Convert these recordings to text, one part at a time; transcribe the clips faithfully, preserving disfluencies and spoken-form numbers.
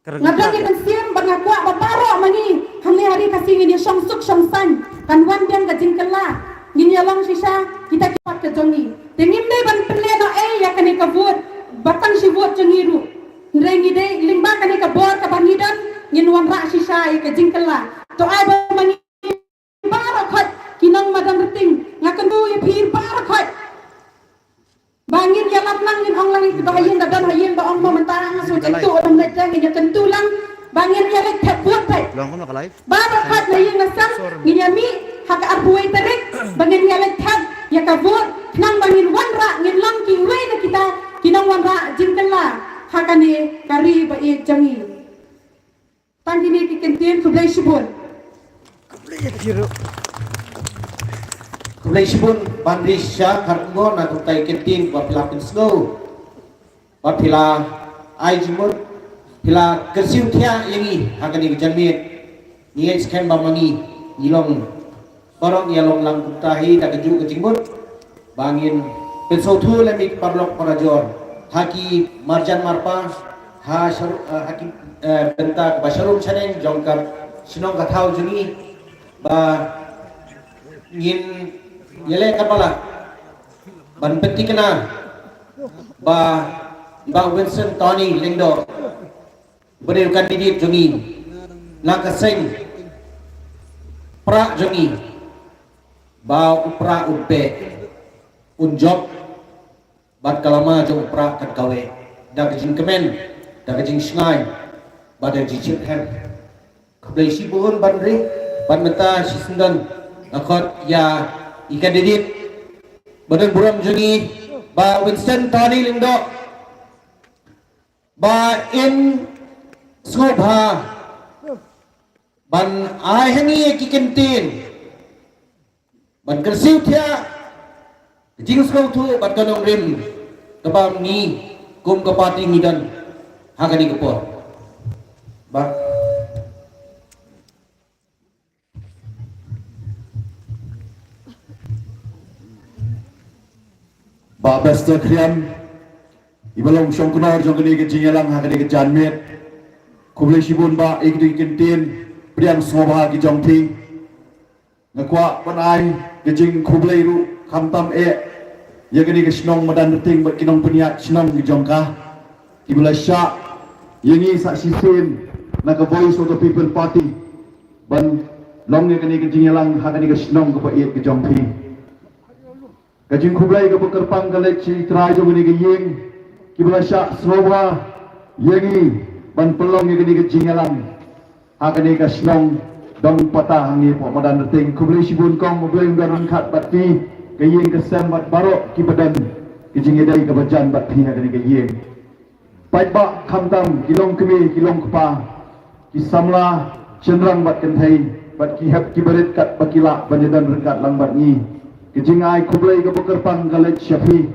Nga dang ïa mynsiem bad nga kwah ba baroh ma ngi hangne ha Ri Khasi ngin ïa shong suk shong saiñ. Kan wan biang ka jingkylla. Ngin ïa long shisha kita ki paidbah ka jong ngi. Te ngim dei ban pynlehnohei ïa kane ka vote ba tang shi vote jong ngi ruh. Hynrei ngi dei lyngba kane ka bor kaba ngi don ngin wanrah shisha ïa ka jingkylla. To ai ba ma ngi baroh khoit ki nong madan Rting, nga kyntu ïa phi baroh khoit. Ba ngin ïalam lang, ngin ong lang ïa ki ba ha ïing, da don ha ïing ba ong mo mynta nga shu jingtuh, ong leit lang, ngin ïa kyntu lang ba ngin ïa leit thep vote beit. Baroh khoit na ïing na sem ngin ïa mih ha ka arphew wei tarik ba ngin ïa leit thep ïa ka vote, khnang ba ngin wanrah, ngin long kiwei na kita ki nongwanrah jingkylla ha kane ka ri ba ïeit jong ngi. Tang kine ki kyntien, khublei shibun. Khublei shibun ban ri sha kar ngo na tang ki kyntien ba phi la pynsngew, ba phi la ai jingmut, phi la kyrsiew thiah ïa ngi ha kane ka janmiet. Ngi ngeit skhem ba ma ngi ngi long baroh ngi ïa long lang kumta hi da kajuh ka jingmut. Ba ngin pynsngewthuh lem ïa ki paralok parajor ha ki marjan marpa, ha sharum, eh, ha ki, eh, bynta kaba sharum shaneng jong ka shnong ka thaw jong ngi, ba ngin ïaleh katba lah ban pynthikna ba, ba Winston Tony Lyngdoh ba dei u candidate jong ngi na ka seng Prah jong ngi, ba u Prah un beh, un jop, bad ka lama jong u Prah kan kaweh da ka jingkmen, da ka jingshngaiñ, bad da ka jingshemphang. Khublei shibun ban ri, ban mynta shisyndon nga khot ïa i candidate ba don burom jong ngi, ba Winston Tony Lyngdoh, ba in sngewbha ban ai ha ngi ki kyntien ban kyrsiew thiah ka jingsngewthuh bad ka nongrim kaba ngi kum ka party ngi don ha kane ka por. Ba Bah Bester Khriam, i ba long shongknor jong kane ka jingïalang ha kane ka janmiet. Khublei shibun bah ïa kito ki kyntien pdiang sngewbha ki jong phi. Nga kwah ban ai ka jingkhublei ruh khamtam eh ïa kane ka shnong Madan Rting bad ki nongpynïaid shnong ki jong ka, kiba la shah ïa ngi sa shisien na ka Voice of the People Party ban long ïa kane ka jingïalang ha kane ka shnong kaba ïeit ka jong phi. Ka jingkhublei kaba kyrpang ka leit sha i trai jong kane ka ïing, kiba la shah sngewbha ïa ngi ban pynlong ïa kane ka jingïalang ha kane ka shnong Dong Pata hangne hapoh Madan Rting. Khublei shibun kong, U Blei un don ryngkat bad phi, ka ïing ka sem bad baroh kiba don ka jingïadei kaba jan bad phi ha kane ka ïing. Paidbah khamtam, ki longkmie ki longkpa, ki samla shynrang bad kynthei, bad ki hep ki barit katba ki lah ban ïadon ryngkat lang bad ngi, ka jingai khublei kaba kyrpang ka leit sha phi.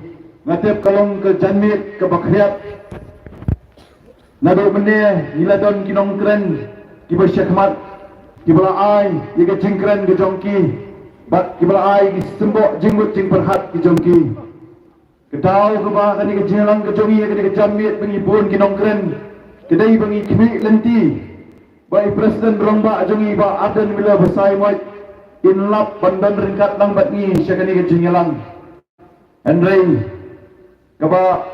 Nga tip ka long ka janmiet kaba khriat. Naduh mynne ngi la don ki nongkren kiba shakhmat, kiba la ai ïa ka jingkren ka jong ki, bad kiba la ai ki symboh jingmut jingpyrkhat ki jong ki. Ka daw kaba kane ka jingïalang ka jong ngi ha kane ka janmiet ba ngi bun ki nongkren, ka dei ba ngi khmih lynti ba i President Rangbah jong ngi Bah Ardent Miller Basaiawmoit in lap ban don ryngkat lang bad ngi sha kane ka jingïalang. Hynrei kaba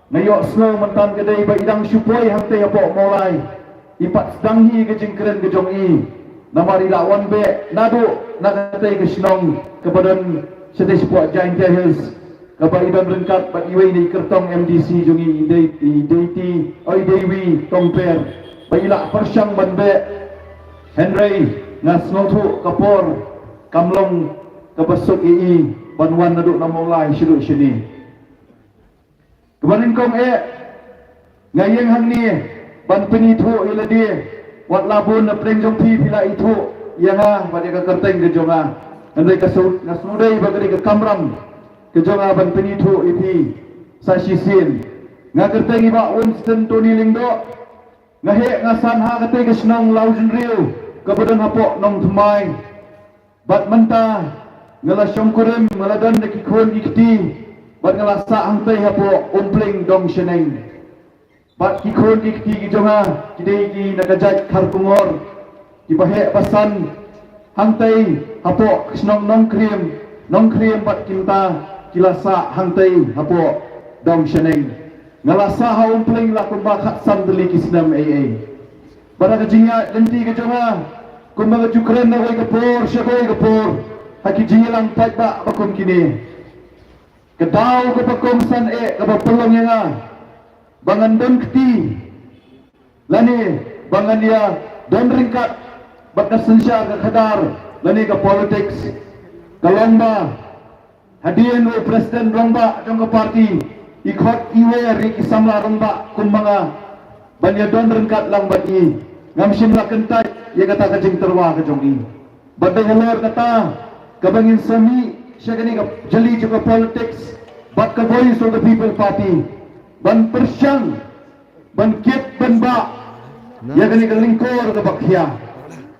nga ïohsngew mynta ka dei ba i dang shu poi hangtei hapoh Mawlai, i pat sdang hi ka jingkren ka jong i. Namar i la wan beh naduh na katei ka shnong kaba don shatei shapoh Jaintia Hills, kaba i don ryngkat bad iwei na i kyrtong M D C jong i, i Dei, i Deiti, oi, i Deiwi Tongper, ba i la pyrshang ban beh. Hynrei nga sngewthuh ka por kam long kaba suk ïa i ban wan naduh na Mawlai shaduh shane. Kaba nyngkong eh, nga ïeng hangne ban pynithuh ïa lade, wat la bun na pdeng jong phi phi la ithuh ïa nga bad ïa ka kyrteng ka jong nga. Hynrei ka shu, nga shu dei ba ka dei ka kamram ka jong nga ban pynithuh ïa phi sa shisien. Nga kyrteng i Bah Winston Tony Lyngdoh. Nga heh nga san ha katei ka shnong Lawjynriew kaba don hapoh Nongthymmai. Bad mynta nga la shongkurim, nga la don da ki khun ki kti, bad nga la sah hangtei hapoh Umpling Dongshaneng. Bad ki khun ki kti ki jong nga ki dei ki na ka jait Kharkongor, kiba heh ba san hangtei hapoh shnong Nongkriem, Nongkriem bad kumta ki la sah hangtei hapoh Dongshaneng. Nga la sah ha Umpling la kumba khatsan tylli ki snem ei ei. Bad ha ka jingïaid lynti ka jong nga, kumba nga ju kren na kawei ka por sha kawei ka por ha ki jingïalang paidbah ba kum kine, ka daw kaba kongsan eh kaba pynlong ïa nga ba ngan don kti lane ba ngan ïa don ryngkat bad ka synshar ka khadar lane ka politiks, ka long ba hadien u president rangbah jong ka party i khot i wer ïa ki samla rangbah kum ma nga ban ïa don ryngkat lang bad i, ngam shym la kyntait ïa kata ka jingtyrwa ka jong i. Bad dei halor kata kaba ngin sa mih sha kane ka jylli jong ka politiks bad ka Voice of the People Party ban pyrshang, ban kit, ban bah ïa kane ka lyngkor kaba khia.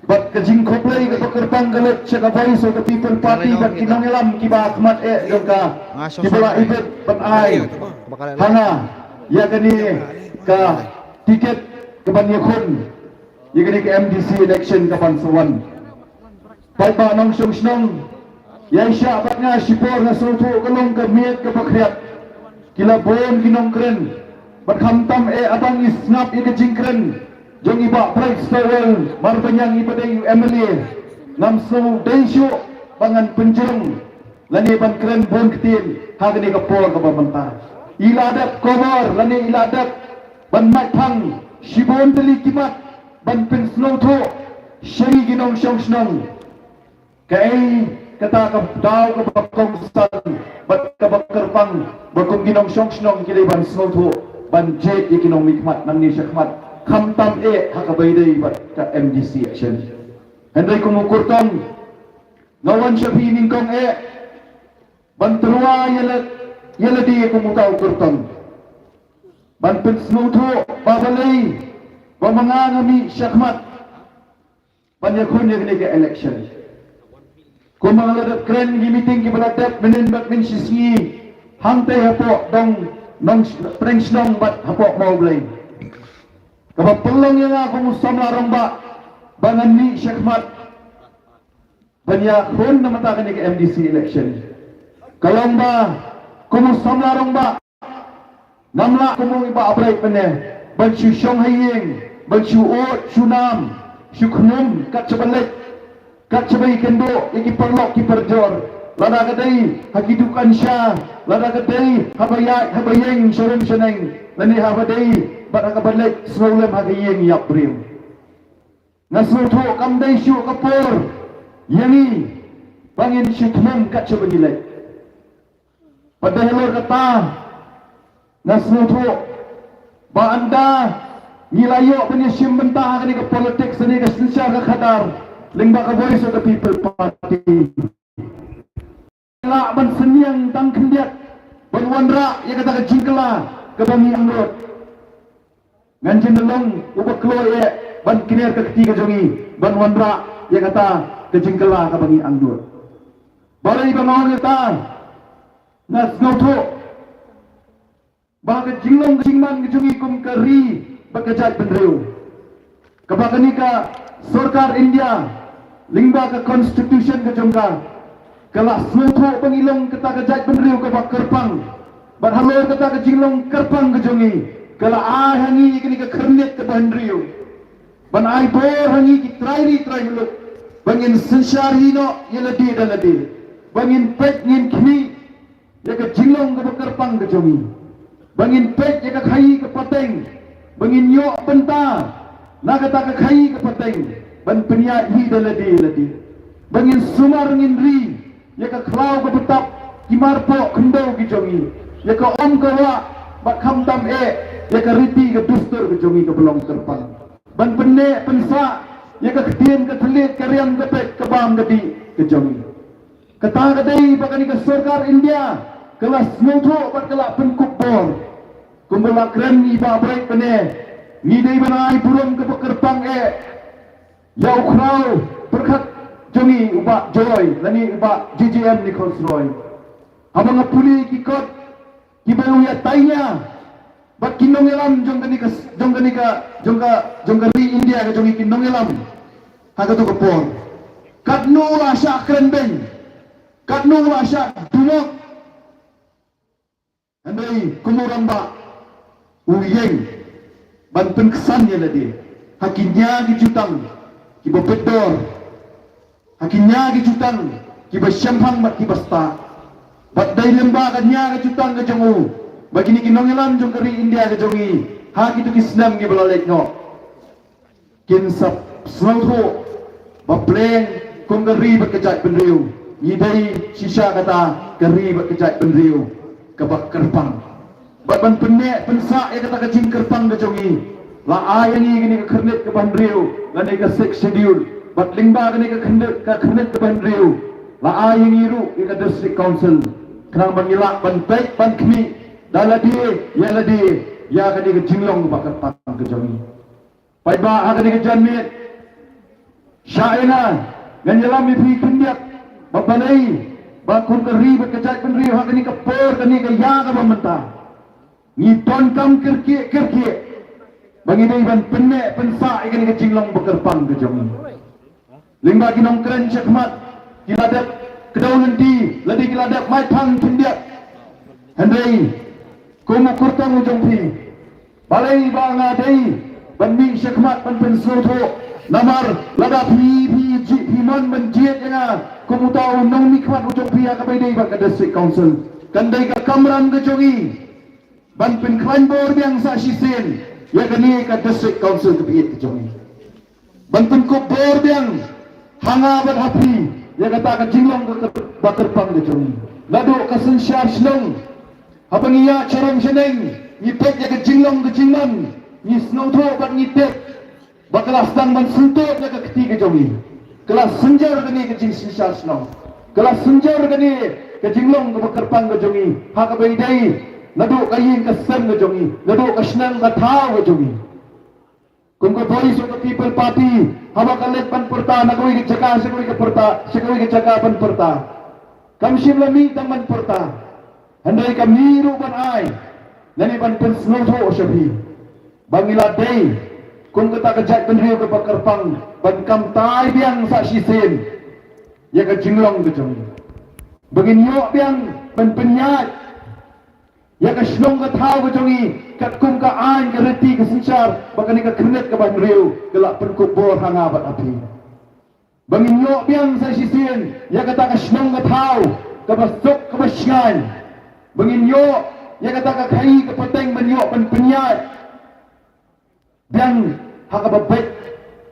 Bad ka jingkhublei kaba kyrpang ka lut sha ka Voice of the People Party bad ki nongïalam kiba khmat eh jong ka, kiba la ibit ban ai ha nga ïa kane ka tiket kaban ïakhun ïa kane ka M D C election kaban sa wan. Paidbah nongshong shnong, ïa i shah bad nga shipor nga sngewthuh ka long ka miet kaba khriat. Ki la bun ki nongkren bad khamtam eh, haba ngi sngap ïa ka jingkren jong i Bah Brightstarwell Marbaniang iba dei u M L A, ngam sngew dei shuh ba ngan pynjrong lane ban kren bun ktien ha kane ka por kaba mynta. I la dep cover lane i la dep ban mait phang shibun tylli ki mat ban pynsngewthuh sha ngi ki nongshong shnong kaei kata ka daw kaba kongsan bad kaba kyrpang ba kum ki nongshong shnong ki dei ban sngewthuh ban jied ïa ki nongmihkhmat nangne shakhmat, khamtam eh ha kaba ïadei bad ka M D C election. Hynrei kum u kyrtong nga wan sha phi nyngkong eh ban tyrwa ïa la, ïa lade kum uta u kyrtong, ban pynsngewthuh ba balei ba ma nga nga mih shakhmat ban ïakhun ïa kane ka election. Kumba nga la dep kren ki meeting kiba la dep mynnin bad mynshisngi hangtei hapoh Dong, Nongpyrengshnong bad hapoh Mawblei, kaba pynlong ïa nga kum u samla rangbah ba ngan mih shakhmat ban ïakhun na mynta kane ka M D C election ka long ba kum u samla rangbah ngam lah kum u Bah Brightstarwell ban shu shong ha ïing, ban shu ud, shu nam, shu khnum kat shaba leit, kat shaba ïakynduh ïa ki paralok ki parajor, lada ka dei ha ki dukan sha, lada ka dei haba ïaid haba ïeng sha rum sha neng, lane haba dei bad ha kaba leit sngewlem ha ka ïing ïap briew. Nga sngewthuh kam dei shuh ka por ïa ngi ba ngin shu thmem kat shaba ngi leit. Bad dei halor kata nga sngewthuh ba ynda ngi la ïoh ban ïashim bynta ha kane ka politiks, ha kane ka synshar ka khadar lyngba ka Voice of the People Party, lah ban synñiang tang khyndiat ban wanrah ïa kata ka jingkylla kaba ngi angnud. Ngan jin long uba kloi eh ban kner ka kti ka jong ngi ban wanrah ïa kata ka jingkylla kaba ngi angnud. Balei ba nga ong ïa kata? Nga sngewthuh ba ka jinglong ka jingman ka jong ngi kum ka ri bad ka jaitbynriew, kaba kane ka sorkar India lyngba ka constitution ka jong ka, ka la sngewthuh ba ngi long kata ka jaitbynriew kaba kyrpang. Bad halor kata ka jinglong kyrpang ka jong ngi, ka la ai ha ngi kane ka khyrnit kaba hynriew ban ai bor ha ngi ki trai ri trai muluk ba ngin synshar hi noh ïa lade da lade, ba ngin peit ngin khmih ïa ka jinglong kaba kyrpang ka jong ngi, ba ngin peit ïa ka khaïi ka pateng, ba ngin ïoh bynta na kata ka khaïi ka pateng ban pynïaid hi da lade lade, ba ngin sumar ngin ri ïa ka khlaw kaba tap, ki marpoh khyndew ki jong ngi, ïa ka um ka wah bad khamtam eh ïa ka riti ka dustur ka jong ngi kaba long kyrpang, ban pynneh pynsah ïa ka ktien ka thylliej ka riam ka beit ka bam ka dih ka jong ngi. Kata ka dei ba kane ka sorkar India ka la sngewthuh bad ka la pynkup bor. Kumba la kren i Bah Brightstarwell, ngi dei ban ai burom kaba kyrpang eh ïa u khraw pyrkhat jong ngi u Bah Joy lane u Bah J J M Nichols Roy. Haba nga pule ki kot kiba u ïa taiñia Bad ki nongïalam jong kane ka, jong kane ka, jong ka, jong ka ri India ka jong ngi, ki nongïalam ha kato ka por. Katno la shah kren beiñ, katno la shah dumok. Hynrei kum u rangbah u ïeng ban pynksan ïa lade ha ki nia ki jutang kiba pyndonkam, ha ki nia ki jutang kiba shemphang bad kiba stad. Bad dei lyngba ka nia ka jutang ka jong u ba kine ki nongïalam jong ka ri India ka jong ngi ha kito ki snem kiba la leit noh kin sa sngewthuh ba pleng kum ka ri bad ka jaitbynriew, ngi dei shisha kata ka ri bad ka jaitbynriew kaba kyrpang. Bad ban pynneh pynsah ïa kata ka jingkyrpang ka jong ngi, la ai ïa ngi kane ka khyrnit kaba hynriew lane ka Sixth Schedule. Bad lyngba kane ka khyrnit, ka khyrnit kaba hynriew, la ai ïa ngi ruh ïa ka District Council, khnang ba ngi lah ban peit ban khmih da lade ïa lade ïa kane ka jinglong kaba kyrpang ka jong ngi. Paidbah ha kane ka janmiet, shah ïa nga, ngan ïalam ïa phi khyndiat ba balei ba kum ka ri bad ka jaitbynriew ha kane ka por, kane ka ïa kaba mynta, ngi donkam kyrkieh kyrkieh ba ngi dei ban pynneh pynsah ïa kane ka jinglong ba kyrpang ka jong ngi. Lyngba ki nongkren shakhmat ki la dep kdew lynti, lade ki la dep maitang khyndiat. Hynrei kum u kyrtong u jong phi, balei ba nga dei ban mih shakhmat ban pynsngewthuh? Namar lada phi, phi jied, phi mon ban jied ïa nga kum uta u nongmihkhmat u jong phi ha kaba ïadei bad ka District Council, kan dei ka kamram ka jong ngi ban pynkhlaiñ bor biang sa shisien ïa kane ka District Council kaba ïeit ka jong ngi, ban pynkup bor biang ha nga bad ha phi ïa kata ka jinglong ka kyrpang ka jong ngi. Naduh ka synshar shnong, haba ngi ïaid sharum shaneng, ngi peit ïa ka jinglong ka jingman, ngi sngewthuh bad ngi tip ba ka la sdang ban syntud na ka kti ka jong ngi. Ka la synjor kane ka jingsynshar shnong, ka la synjor kane ka jinglong kaba kyrpang ka jong ngi ha kaba ïadei naduh ka ïing ka sem ka jong ngi, naduh ka shnong ka thaw ka jong ngi. Kum ka Voice of the People Party, haba ka leit ban pyrta na kawei ka jaka sha kawei ka pyrta, sha kawei ka jaka ban pyrta, kam shym la mih tang ban pyrta, hynrei ka mih ruh ban ai lane ban pynsngewthuh sha phi ba ngi la dei kum kata ka jaitbynriew kaba kyrpang ban kamtai biang sa shisien ïa ka jinglong ka jong ngi, ba ngin ïoh biang ban pynïaid ïa ka shnong ka thaw ka jong ngi katkum ka aiñ ka riti ka synshar ba kane ka khyrnit kaba hynriew ka la pynkup bor ha nga bad ha phi. Ba ngin ïoh biang sa shisien ïa kata ka shnong ka thaw kaba suk kaba shngaiñ, ba ngin ïoh ïa kata ka khaïi ka pateng ban ïoh ban pynïaid biang ha kaba beit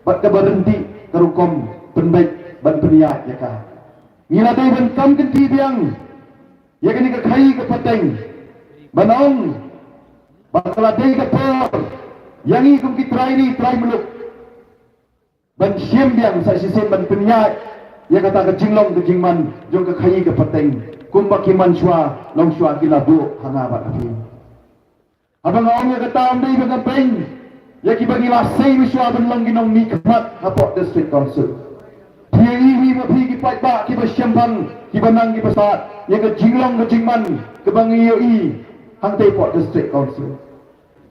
bad kaba ryntih ka rukom pynbeit ban pynïaid ïa ka. Ngi la dei ban kam kynti biang ïa kane ka khaïi ka pateng ban ong ba ka la dei ka por ïa ngi kum ki trai ri trai muluk ban shim biang sa shisien ban pynïaid ïa kata ka jinglong ka jingman jong ka khaïi ka pateng kumba ki man shuwa long shuwa ki la buh ha nga bad ha phi. Haba nga ong ïa kata ym dei ba nga beiñ ïa kiba ngi la sei mynshuwa ban long ki nongmihkhmat hapoh District Council. Phi ïohi hi ma phi ki paidbah kiba shemphang, kiba nang kiba stad ïa ka jinglong ka jingman kaba ngi ïohi hangtei hapoh District Council.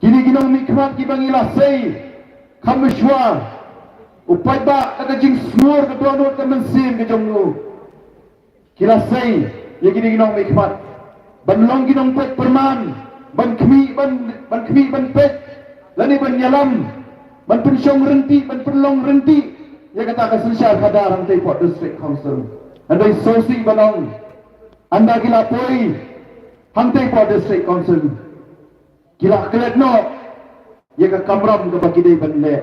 Kine ki nongmihkhmat kiba ngi la sei kham mynshuwa, u paidbah da ka jingsngur ka dohnud ka mynsiem ka jong u. Ki la sei ïa kine ki nongmihkhmat ban long ki nongpeit pyrman, ban khmih ban, ban khmih ban peit lane ban ïalam, ban pynshong ryntih, ban pynlong ryntih ïa kata ka synshar khadar hangtei hapoh District Council. Hynrei sngewsih ban ong, ynda ki la poi hangtei hapoh District Council, ki la klet noh ïa ka kamram kaba ki dei ban leh.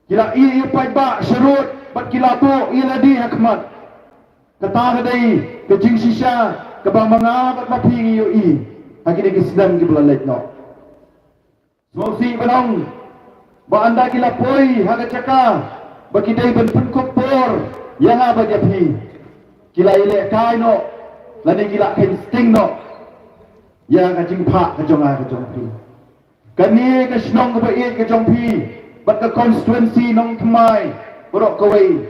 Ki la ïeh ïa u paidbah sharud bad ki la buh ïa lade ha khmat. Kata ka dei ka jingshisha kaba ma nga bad ma phi ngi ïohi ha kine ki snem kiba la leit noh. Sngewsih ban ong ba ynda ki la poi ha ka jaka ba ki dei ban pynkup bor ïa nga bad ïa phi, ki la ïalehkai noh lane ki la kheiñ sting noh ïa ka jingphah ka jong nga ka jong phi. Kane ka shnong kaba ïeit ka jong phi bad ka constituency Nongthymmai baroh kawei,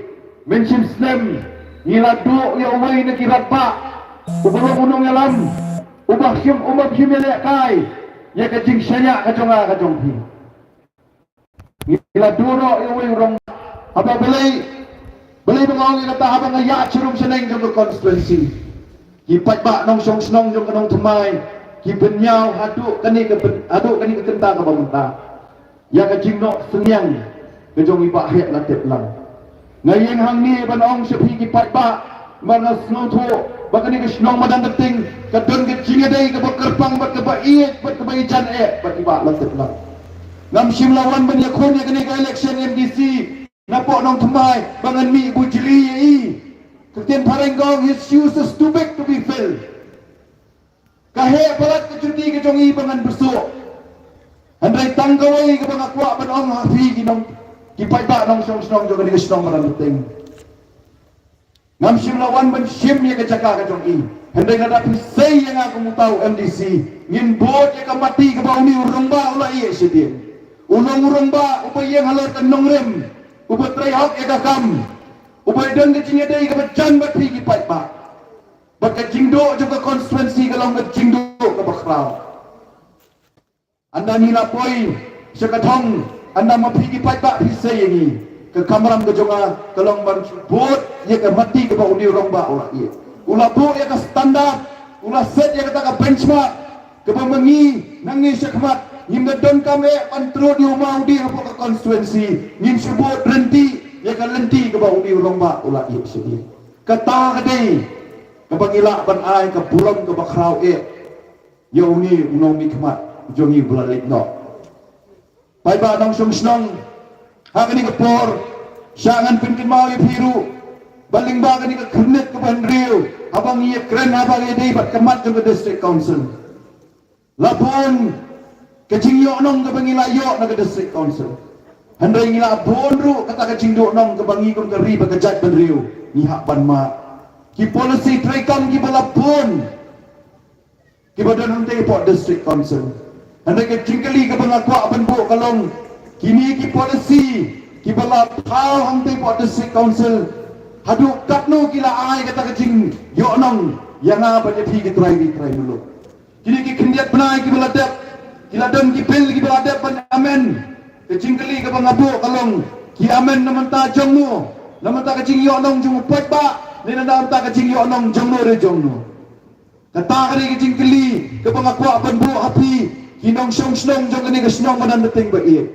mynshim snem ngi la duh ïa uwei na ki rangbah uba long u nongïalam uba shim, uba shim ïalehkai, ïa ka jingshaniah ka jong nga ka jong phi. Ngi la duh noh ïa uwei u rangbah. Haba balei, balei ba nga ong ïa kata, haba nga ïaid sharum shaneng jong ka constituency, ki paidbah nongshong shnong jong ka Nongthymmai ki pynïaw haduh kane ka pyn-, haduh kane ka kynta kaba mynta ïa ka jingnoh synñiang ka jong i Bah Heh Latiplang. Nga ïeng hangne ban ong sha phi ki paidbah, namar nga sngewthuh ba kane ka shnong Madanrting ka don ka jingïadei kaba kyrpang bad kaba ïeit bad kaba ïeit eh bad i Bah Latiplang. Ngam shym la wan ban ïakhun ïa kane ka election M D C napoh Nongthymmai ba ngan mih bujli ïa i. Ka ktien phareng ka ong, his shoes is too big to be filled. Ka heh palat ka juti ka jong i ba ngan bsuh. Hynrei tang kawei kaba nga kwah ban ong ha phi ki nong, ki paidbah nongshong shnong jong kane ka shnong Madanrting. Ngam shym la wan ban shim ïa ka jaka ka jong i. Hynrei lada phi sei ïa nga kum uta u M D C, ngin bud ïa ka mati kaba une u rangbah u la ïeh shadien. U long u rangbah uba ïeng halor ka nongrim, uba trei hok ïa ka kam, uba don ka jingïadei kaba jan bad phi ki paidbah. Bad ka jingduh jong ka constituency ka long ka jingduh kaba khraw. Ynda ngi la poi sha ka thong, ynda ma phi ki paidbah phi sei ïa ngi, ka kamram ka jong nga ka long ban bud ïa ka mati kaba une u rangbah u la ïeh. U la buh ïa ka standard, u la set ïa kata ka benchmark kaba ma ngi nangne shakhmat ngim da donkam eh ban trud ïa u ma u dih hapoh ka constituency, ngin shu bud ryntih ïa ka lynti kaba une u rangbah u la ïeh shadien. Kata ka dei kaba ngi lah ban ai ka burom kaba khraw eh ïa une u nongmihkhmat jong ngi uba la leit noh. Paidbah nongshong shnong, ha kane ka por, shah ngan pynkynmaw ïa phi ruh ba lyngba kane ka khyrnit kaba hynriew haba ngi ïakren, haba ngi dei bad ka mat jong ka District Council, la bun ka jingïohnong kaba ngi la ïoh na ka District Council. Hynrei ngi la bun ruh kata ka jingduhnong kaba ngi kum ka ri bad ka jaitbynriew ngi hap ban mad. Ki policy treikam kiba la bun kiba don hangtei hapoh District Council. Hynrei ka jingkylli kaba nga kwah ban buh ka long, kine ki policy kiba la thaw hangtei hapoh District Council, haduh katno ki la ai kata ka jingïohnong ïa nga bad ïa phi ki trai, ki trai muluk? Kine ki khyndiat bnai kiba la dep, ki la don ki bill kiba la dep ban amend. Ka jingkylli kaba nga buh ka long, ki amend na bynta jong no? Na bynta ka jingïohnong jong u paidbah ne na bynta ka jingïohnong jong no re jong no? Kata ka dei ka jingkylli kaba nga kwah ban buh ha phi ki nongshong shnong jong kane ka shnong Madanrting ba ïeit.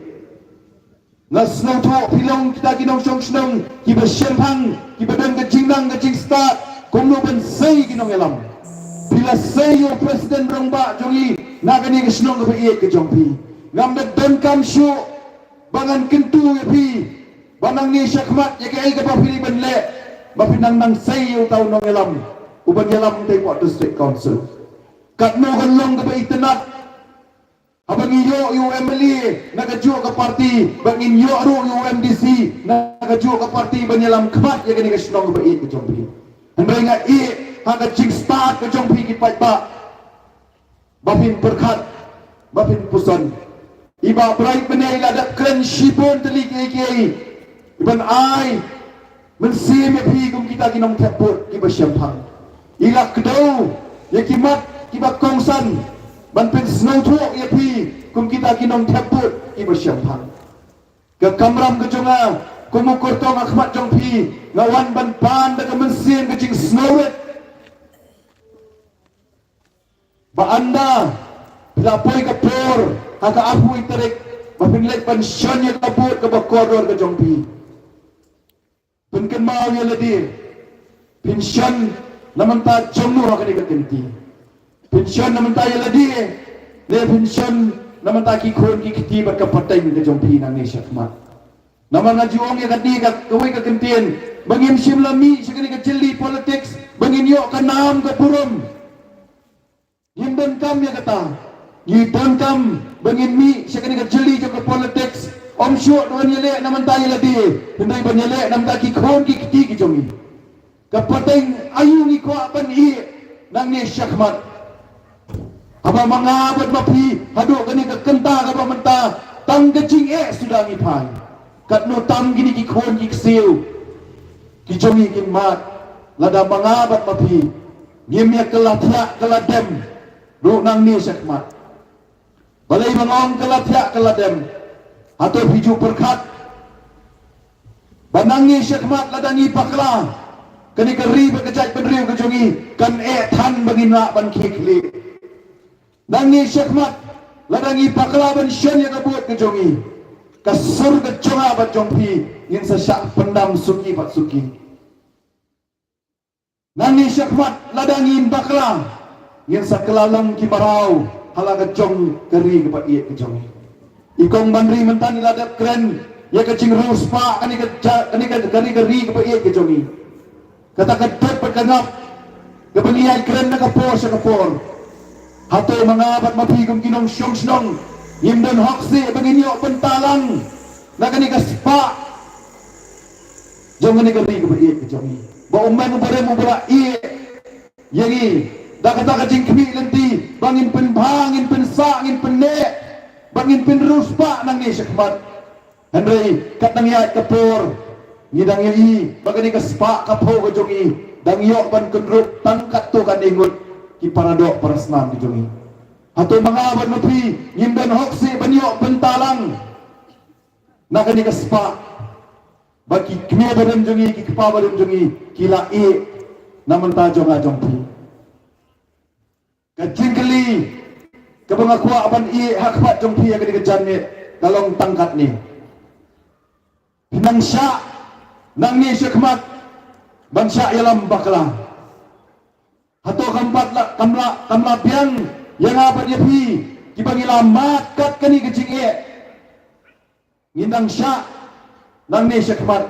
Nga sngewthuh phi long kita ki nongshong shnong kiba shemphang, kiba don ka jingnang ka jingstad kumno ban sei ki nongïalam. Phi la sei ïa u president rangbah jong ngi na kane ka shnong kaba ïeit ka jong phi. Ngam da donkam shuh ba ngan kyntu ïa phi ba nangne shakhmat ïa kaei kaba phi dei ban leh, ba phin nang nang sei ïa uta u nongïalam uban ïalam hangtei hapoh District Council. Katno kan long kaba itynnad haba ngi ïoh ïa u M L A na kajuh ka party, ba ngin ïoh ruh ïa u M D C na kajuh ka party ban ïalam khmat ïa kane ka shnong kaba ïeit ka jong phi. Hynrei nga ïeh ha ka jingstad ka jong phi ki paidbah ba phin pyrkhat, ba phin puson. I Bah Bright mynne i la dep kren shibun tylli kiei kiei ban ai mynsiem ïa phi kum kita ki nongthep vote kiba shemphang. I la kdew ïa ki mat kiba kongsan ban pynsngewthuh ïa phi kum kita ki nongthep vote kiba shemphang. Ka kamram ka jong nga kum u kyrtong ha khmat jong phi, nga wan ban pan da ka mynsiem ka jingsngewrit. Ba ynda phi la poi ka por ha ka arphew tarik ba phin leit ban shon ïa ka vote kaba kordor ka jong phi, pynkynmaw ïa lade, phin shon na bynta jong no ha kane ka kynti? Phin shon na bynta ïa lade ne phin shon na bynta ki khun ki kti bad ka pateng ka jong phi nangne shakhmat? Namar nga ju ong ïa kane ka kawei ka kyntien, ba ngim shym la mih sha kane ka jylli politics ba ngin ïoh ka nam ka burom. Ngim donkam ïa kata. Ngi donkam ba ngin mih sha kane ka jylli jong ka politics, ym shuh ban ïaleh na bynta ïa lade, hynrei ban ïaleh na bynta ki khun ki kti ki jong ngi. Ka pateng aïu ngi kwah ban ïeh nangne shakhmat? Haba ma nga bad ma phi haduh kane ka kynta kaba mynta tang ka jingeh suda ngi phai, katno tam kine ki khun ki ksiew ki jong ngi kin mad lada ma nga bad ma phi ngim ïa kylla thiah kylla dem ruh nangne shakhmat? Balei ba nga ong ka la thiah ka la dem? Hato phi ju pyrkhat ba nangne shakhmat lada ngi bakla, kane ka ri bad ka jaitbynriew ka jong ngi kan eh than ba ngin lah ban khie khlieh. Nangne shakhmat lada ngi bakla ban shon ïa ka vote ka jong ngi, ka sur ka jong nga bad jong phi ngin sa shah pyndam suki bad suki. Nangne shakhmat lada ngin bakla, ngin sa kylla long ki mraw ha la ka jong ka ri kaba ïeit ka jong ngi. I kong ban ri mynta ngi la dep kren ïa ka jingriewspah kane ka ja-, kane ka, kane ka ri kaba ïeit ka jong ngi. Kata ka dep bad ka ngap kaba ngi ïai kren na ka por sha ka por. Hato ma nga bad ma phi kum ki nongshong shnong ngim don hok seh ba ngin ïoh bynta lang na kane ka spah jong kane ka ri kaba ïeit ka jong ngi, ba u meng u barim uba la ïeh ïa ngi da kata ka jingkhmih lynti ba ngin pynbha, ngin pynsah, ngin pynneh, ba ngin pynriewspah nangne shakhmat. Hynrei kat nang ïaid ka por ngi dang ïohi ba kane ka spah ka phew ka jong ngi dang ïoh ban kynrup tang katto katne ngut ki paradoh parasnam ki jong ngi. Hato ma nga bad ma phi ngim don hok seh ban ïoh bynta lang na kane ka spah ba ki kmie barim jong ngi, ki kpa barim jong ngi ki la ïeh na bynta jong nga jong phi? Ka jingkylli kaba nga kwah ban ïeh ha khmat jong phi ha kane ka janmiet ka long tang katne. Phi nang shah nangne shakhmat ban shah ïalam bakla. Hato kam pat la, kam la, kam la biang ïa nga bad ïa phi kiba ngi la mad kat kane ka jingeh? Ngin nang shah nangne shakhmat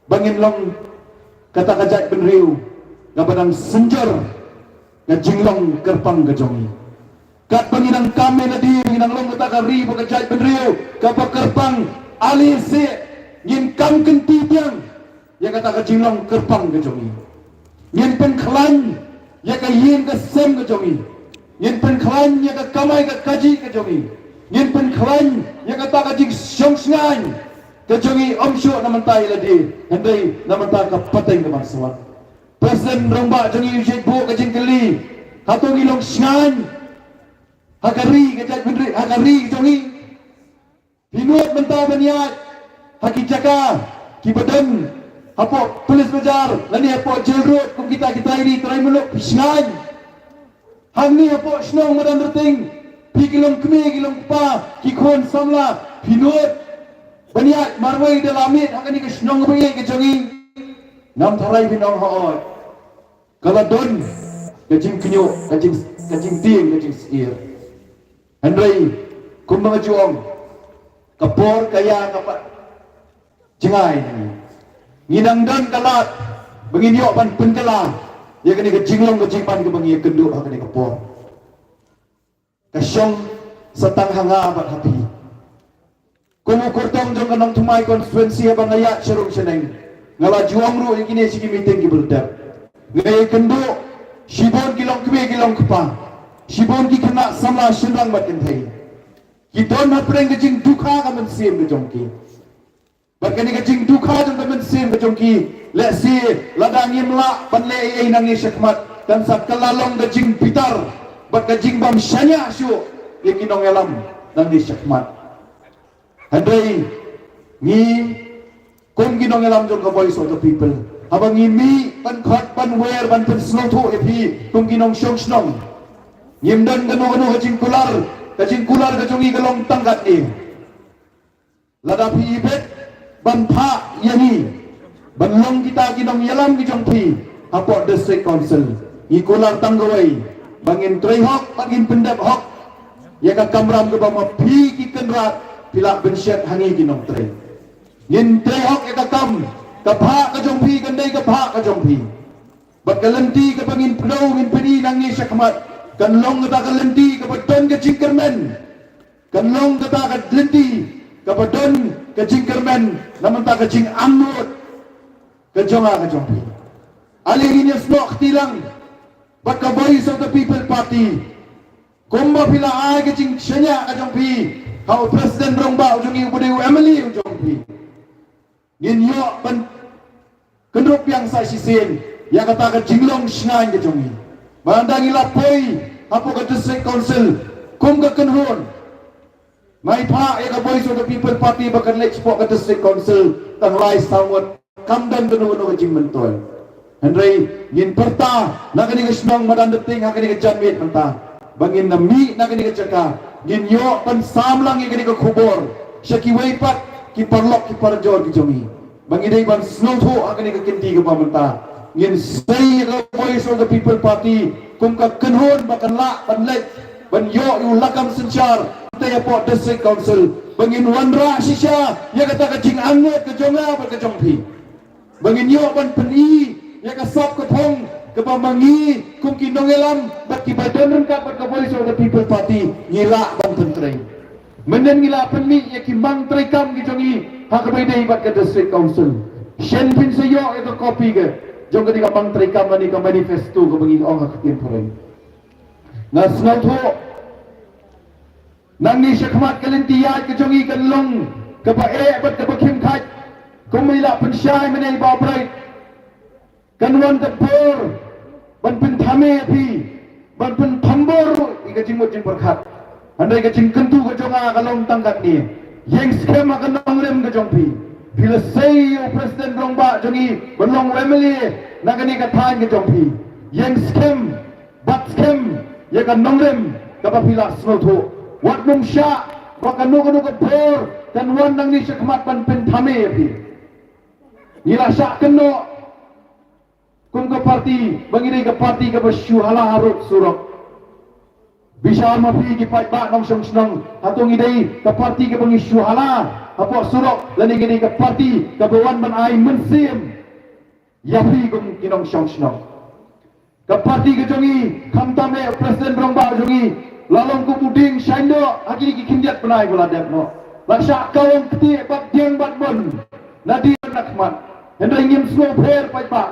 ba ngin long kata ka jaitbynriew kaba nang synjor ka jinglong kyrpang ka jong ngi. Katba ngi nang kam ïa lade, ngi nang long kata ka ri bad ka jaitbynriew kaba kyrpang, ale seh ngin kam kynti biang ïa kata ka jinglong kyrpang ka jong ngi. Ngin pynkhlaiñ ïa ka ïing ka sem ka jong ngi. Ngin pynkhlaiñ ïa ka kamai ka kajih ka jong ngi. Ngin pynkhlaiñ ïa kata ka jingshong shngaiñ ka jong ngi, ym shuh na bynta ïa lade hynrei na bynta ka pateng ka ban sa wan. President Rangbah jong ngi u jied buh ka jingkylli, hato ngi long shngaiñ ha ka ri ka jaitbynriew, ha ka ri ka jong ngi? Phi nud mynta ban ïaid ha ki jaka kiba don hapoh Police Bazar lane hapoh Jail Road kum kita kita ri trai muluk, phi shngaiñ? Hangne hapoh shnong Madan Rting, phi ki longkmie ki longkpa ki khun samla, phi nud ban ïaid marwei da la miet ha kane ka shnong ba ïeit ka jong ngi? Ngam tharai phin ong hooid. Ka la don ka jingkynnoh, ka jing, ka jingtieng, ka jingsyier. Hynrei kumba nga ju ong, ka por ka ïa ka pat jngai. Ngi dang don ka lad ba ngin ïoh ban pynkylla ïa kane ka jinglong ka jingman kaba ngi ïakynduh ha kane ka por. Ka shong sa tang ha nga bad ha phi. Kum u kyrtong jong ka Nongthymmai constituency, haba nga ïaid sha rung sha neng, nga la ju ong ruh ïa kine shi ki meeting kiba la dep, nga ïakynduh shibun ki longkmie ki longkpa, shibun ki khynnah samla shynrang bad kynthei ki don hapdeng ka jingdukha ka mynsiem ka jong ki. Bad kane ka jingdukha jong ka mynsiem ka jong ki, lehse lada ngim lah ban leh ei ei nangne shakhmat, kan sa kylla long ka jingbitar bad ka jingbym shaniah shuh ïa ki nongïalam nangne shakhmat. Hynrei ngi kum ki nongïalam jong ka Voice of the People, haba ngi mih ban khot ban wer ban pynsngewthuh ïa phi kum ki nongshong shnong, ngim don kano kano ka jingkular, ka jingkular ka jong ngi ka long tang katne. Lada phi ibit ban phah ïa ngi ban long kita ki nongïalam ki jong phi hapoh District Council, ngi kular tang kawei, ba ngin trei hok, ba ngin pyndep hok ïa ka kamram kaba ma phi ki kynrad phi lah pynshet ha ngi ki nongtrei. Ngin trei hok ïa ka kam, ka bhah ka jong phi kan dei ka bhah ka jong phi. Bad ka lynti kaba ngin pyndonkam, ngin pyni nangne shakhmat, kan long kata ka lynti kaba don ka jingkyrmen. Kan long kata ka lynti kaba don ka jingkyrmen na bynta ka jingangnud ka jong nga ka jong phi. Ale ngin ïasnoh kti lang bad ka Voice of the People Party. Kumba phi la ai ka jingshaniah ka jong phi ha u President Rangbah u jong ngi, uba dei u M L A u jong phi, ngin ïoh ban kynrup biang sa shisien ïa kata ka jinglong shngaiñ ka jong ngi. Ba haba ngi la poi hapoh ka District Council kum ka kynhun, Ngi phah ïa ka Voice of the People Party ba kan leit shapoh ka District Council tang lai saw ngut, kam don kano kano ka jingmyntoi. Hynrei ngin pyrta na kane ka shnong Madanderting ha kane ka janmiet mynta ba ngin da mih na kane ka jaka, ngin ïoh ban sam lang ïa kane ka khubor sha kiwei pat ki paralok ki parajor ki jong ngi. Ba ngi dei ban sngewthuh ha kane ka kynti kaba mynta. Ngin sei ïa ka Voice of the People Party kum ka kynhun ba kan lah ban leit ban ïoh ïa u lakam synshar te hapoh District Council. Ba ngin wanrah shisha ïa kata ka jingangnud ka jong nga bad ka jong phi. Ba ngin ïoh ban pyni ïa ka sap ka phong kaba ma ngi kum ki nongïalam bad kiba don ryngkat bad ka Voice of the People Party ngi lah ban pyntrei. Mynnin ngi la pynmih ïa ki mang treikam ki jong ngi ha kaba ïadei bad ka District Council. Shen phin sa ïoh ïa ka copy ka jong kane ka mang treikam lane ka manifesto kaba ngi ong ha ka ktien phareng. Nga sngewthuh nangne shakhmat ka lynti ïaid ka jong ngi kan long kaba eh bad kaba khim khait. Kumba i la pynshai mynne i Bah Bright, kan wan ka por ban pynthame ïa phi, ban pynthambor ruh ïa ka jingmut jingpyrkhat. Hynrei ka jingkyntu ka jong nga ka long tang katne. Ïeng skhem ha ka nongrim ka jong phi. Phi la sei ïa u President Rangbah jong ngi ban long u M L A na kane ka thaiñ ka jong phi. Ïeng skhem, bat skhem ïa ka nongrim kaba phi la sngewthuh. Wat nym shah ba kano kano ka por kan wan nangne shakhmat ban pynthame ïa phi. Ngi la shah kynnoh kum ka party ba ngi dei ka party kaba shu hala harud surok. Bishar ma phi ki paidbah nongshong shnong, hato ngi dei ka party kaba ngi shu hala hapoh surok lane ngi dei ka party kaba wan ban ai mynsiem ïa phi kum ki nongshong shnong? Ka party ka jong ngi, khamtam eh President Rangbah jong ngi, la long kum u dieng shaiñdoh ha kine ki khyndiat bnai ba la dep noh. La shah kawang ktieh bad dieng bad bun na dien na khmat. Hynrei ngim sngewpher paidbah.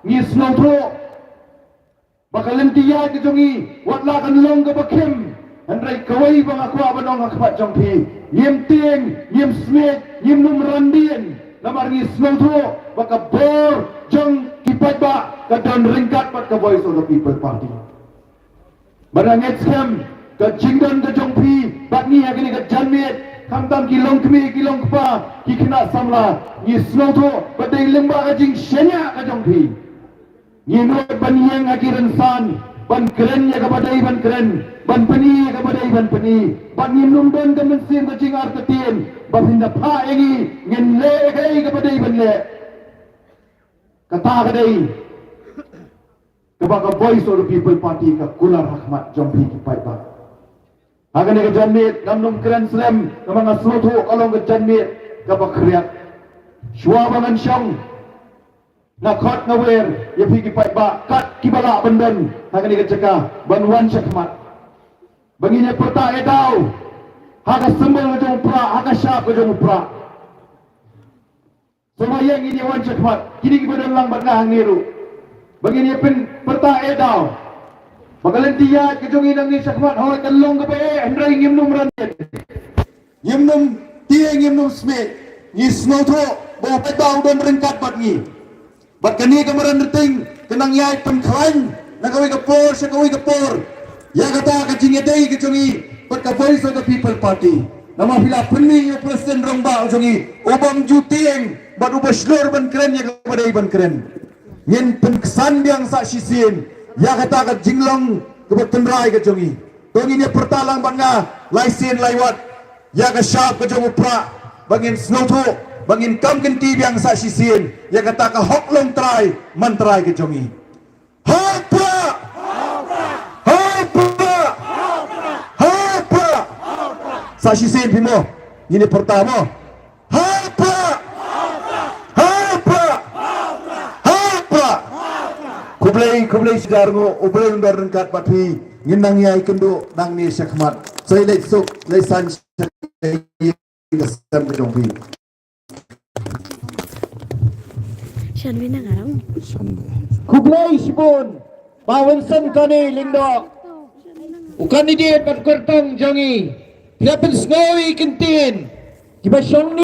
Ngi sngewthuh ba ka lynti ïaid ka jong ngi wat la kan long kaba khim, hynrei kawei ba nga kwah ban ong ha khmat jong phi, ngim tieng, ngim smiej, ngim nym ran dien. Namar ngi sngewthuh ba ka bor jong ki paidbah ka don ryngkat bad ka Voice of the People Party. Bad nga ngeit skhem ka jingdon ka jong phi bad ngi ha kane ka janmiet, khamtam ki longkmie ki longkpa, ki khynnah samla, ngi sngewthuh ba dei lyngba ka jingshaniah ka jong phi. Ngi nud ban ïeng ha ki rynsan, ban kren ïa kaba dei ban kren, ban pyni ïa kaba dei ban pyni. Bad ngim nym don ka mynsiem ka jingartatien ba phin da phah ïa ngi ngin leh ïa kaei kaba dei ban leh. Kata ka dei kaba ka Voice of the People Party ka kular ha khmat jong phi ki paidbah. Ha kane ka janmiet ngam nym kren slem namar nga sngewthuh ka long ka janmiet kaba khriat. Shuwa ba ngan shong nga khot nga wer ïa phi ki paidbah kat kiba lah ban don ha kane ka jaka ban wan sha khmat. Ba ngin ïa pyrta eh daw ha ka symbol ka jong u prah, ha ka shap ka jong u prah. Sngewbha ïa ngin ïa wan sha khmat kine kiba don lang bad nga hangne ruh ba ngin ïa pyn pyrta eh daw ba ka lynti ïaid ka jong ngi nangne sha khmat hooid kan long kaba eh hynrei ngim nym ran dien. Ngim nym tieng, ngim nym smiej. Ngi sngewthuh ba u paidbah u don ryngkat bad ngi. Bad kane ka Madanderting ka nang ïaid pynkhlaiñ na kawei ka por sha kawei ka por ïa kata ka jingïadei ka jong ngi bad ka Voice of the People Party. Namar phi la pynmih ïa u President Rangbah u jong ngi u bym ju tieng bad uba shlur ban kren ïa kaba dei ban kren. Ngin pynksan biang sa shisien ïa kata ka jinglong kaba tynrai ka jong ngi. To ngin ïa pyrta lang bad nga lai sien lai wat ïa ka shap ka jong u prah ba ngin sngewthuh ba ngin kam kynti biang sa shisien ïa kata ka hok longtrai mantrai ka jong ngi. Ha u prah! Ha u prah! Ha u prah! Sa shisien phi mo, ngin ïa pyrta mo. Ha u prah! Ha u prah! Ha u prah! Khublei, khublei shihajar nguh, U Blei un don ryngkat bad phi. Ngin nang ïai kynduh nangne sha khmat. Sa ïaleit suk, leit san sha ka sem ka jong phi. Shan bina ngarang. Khublei shibun Bah Winston Kani Lyngdoh, u candidate bad kyrtong jong ngi. Phi la pynsngew ïa ki ktien kiba shong